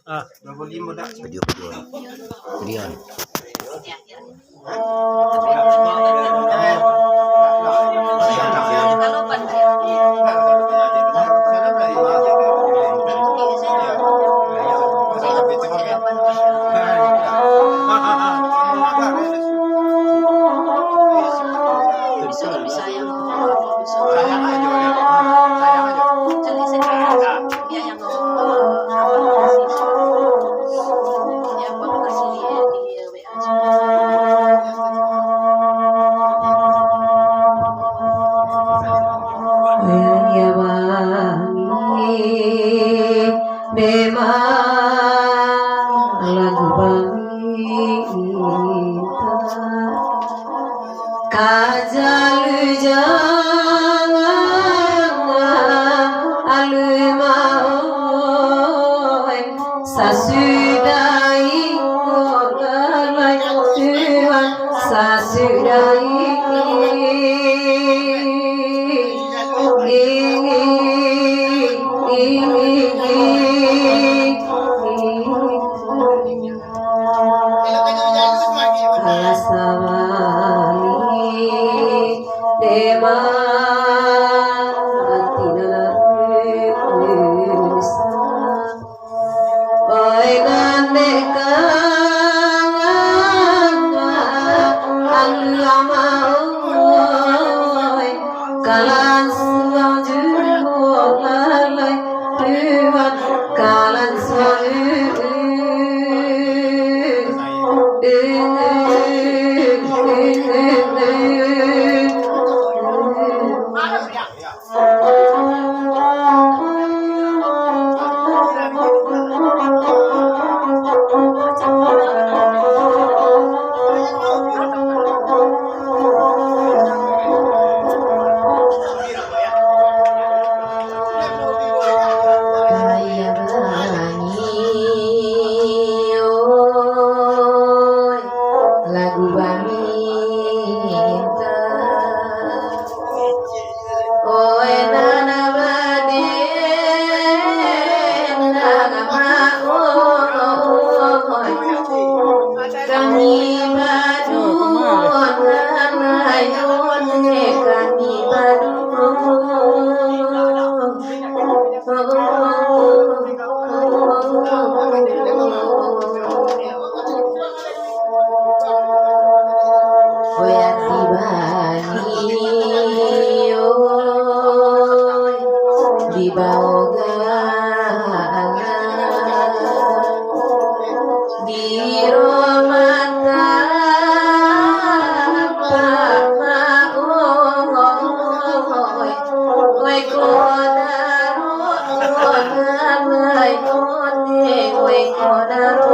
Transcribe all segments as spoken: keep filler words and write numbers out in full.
Ah. Video, video. Video. Kajalu jangan alun maoi, sasudah iko lalai Tuhan, sasudah iko. Alah sabali, dema ati nan rusak. Oi, nan dek kangan, alah maoi. Kalan suang juo lalai, Tuhan, kalan suang. Kaya bangi, oi, lagu bamintak. Oi, nan badendang, oi, kami baduo, nan ayun, kami baduo. Oi, ati bangi, oi, di bawah galah. Di rumah tapak, oi, oi, kodaro, oi, oi, kodaro.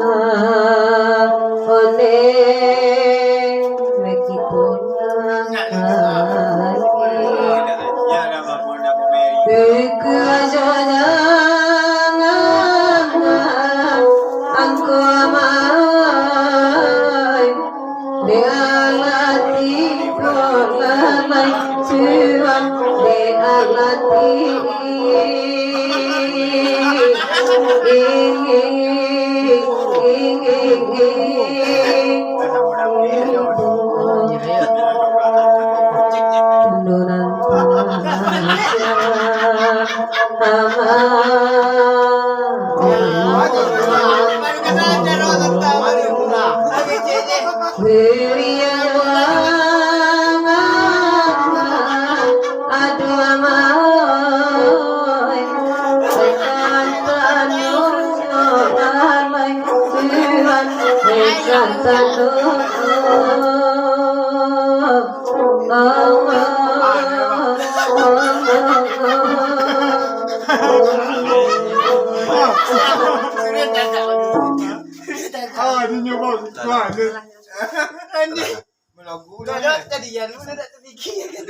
Bari-larilah ondeh kito. Takajo jangan angku amai, dek alah tibo lalai Tuhan, dek alah ti- Aduh, amai, setan tanu, amai, Tuhan, setan tanu. Ah, dia nyoba. Wah, dia. Dah, dah, tadi Yan, lu dah tak terfikir kan?